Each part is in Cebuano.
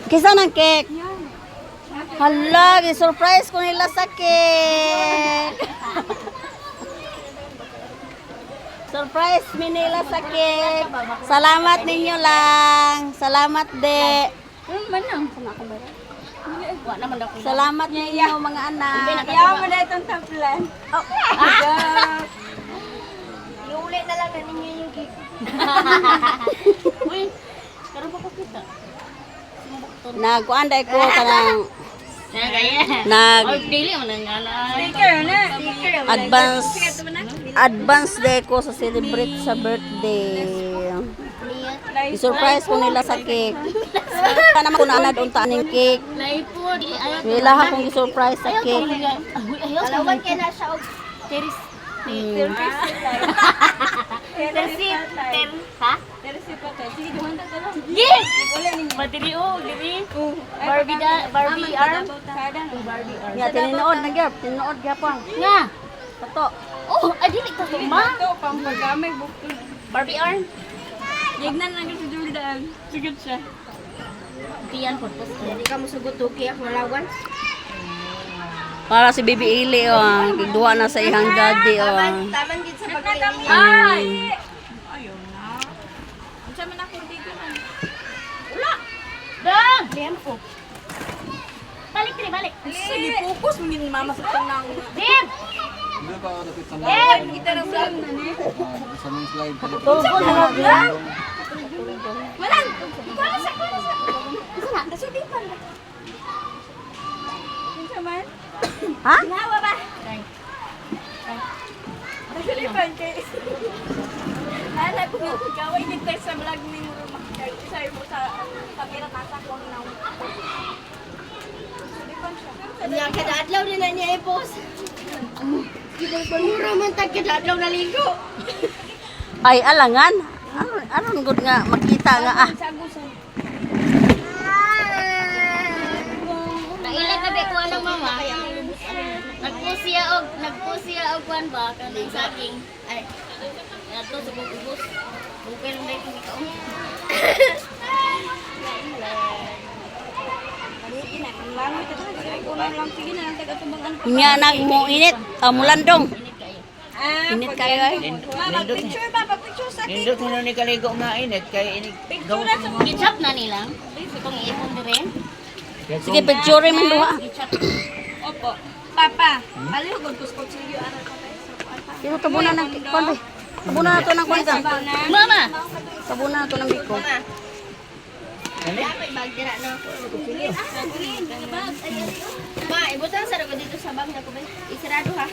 Kinsa nang cake? Hala, gi-surprise ko nila sa cake. Surprise mi nila sa cake. Salamat ninyo lang. Salamat de. Ano man lang? Wa naman daw ko. Salamat ninyo, mga anak. Yaw mo na itong tablan. Oh. Iuli na lang na ninyo yung cake. Uy, karon pa ko kita. Nagkuan day ko kanang nag Dili mo nang ngala. Sticker na. Advance advance day ko sa celebrate sa birthday. I-surprise ko nila sa cake. Kana naman ko na anad unta aning cake. Laipod, ayaw. Nila akong i-surprise sa cake. Ayaw. Alawan kay na siya og teris. Tersi, ter, ha? Teresi pa tayo. Sige, dumanta ka lang. Yes! Battery o, diri. Barbie da, Barbie arm. Barbie arm. Ya tinuod na gyud, tinuod gyapon. Nga. Toto. Oh, adili ka to, ma. Ito, pampagamay, bukto. Barbie arm. Yignan lang si Jordan. Sugot siya. Piyan po po. Hindi ka mo sugot okay ako malawan. Para si Baby Ili oh, gigduha na sa iyang daddy oh. Taman gid sa pagkain. Ay! Ayaw na. Unsa man ako dito na. Dang! Diyan po. Balik diri, balik. Sige, focus mo ni mama sa tanang. Dib! Hindi pa ako dapit sa Dib! Kita ng vlog na ni. Sa mga slide. Tugon na vlog. Walang! Kuha sa, kuha sa. Isa na. Nasudipan ba? Unsa man? Ha? Ginawa ba? Nasudipan kay. Ala ko nga gaway gid tayo sa vlog ni mo makikita mo sa kamera nasa ko ang naw. Nasudipan siya. Niya kada adlaw din na niya i-post. Mura man tag kada adlaw na ligo. Ay alangan. Aron aron gud nga makita nga ah. Sagusan. Naila ka be kuha ng mama. Nagpost siya og nagpost siya og kuan ba kanang saging. Ay. Adto sa buong ubos. Bukay lang dahil kung ikaw. Sige na lang taga-tubang ano. Nya nag mo init, amulandong. Init kayo. Ah, Init kayo ay. Ma, mag-picture ba? Mag-picture sa cake. Nindot na ni kaligo nga init kay inig Picture na sa Gichop na nilang. Itong iipon dire. Sige, picture man duha. Gichop. Opo. Papa, palihog og kutsilyo ara ka tayo sa kuan pa. Pero tabunan ng kuan be. Tabunan na to ng kuan ka. Mama. Tabunan na to ng biko. May bag dira na. Ma, ibutang sa ko dito sa bag na ko ba? Isarado ha.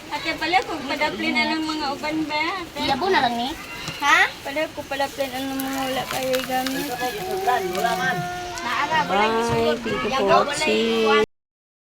Ate pala kung padapli na lang mga uban ba? Ate. Yabo na lang ni. Ha? Pala ko padapli na lang mga wala kayo gamit. Naara wala Bye. Thank you for watching.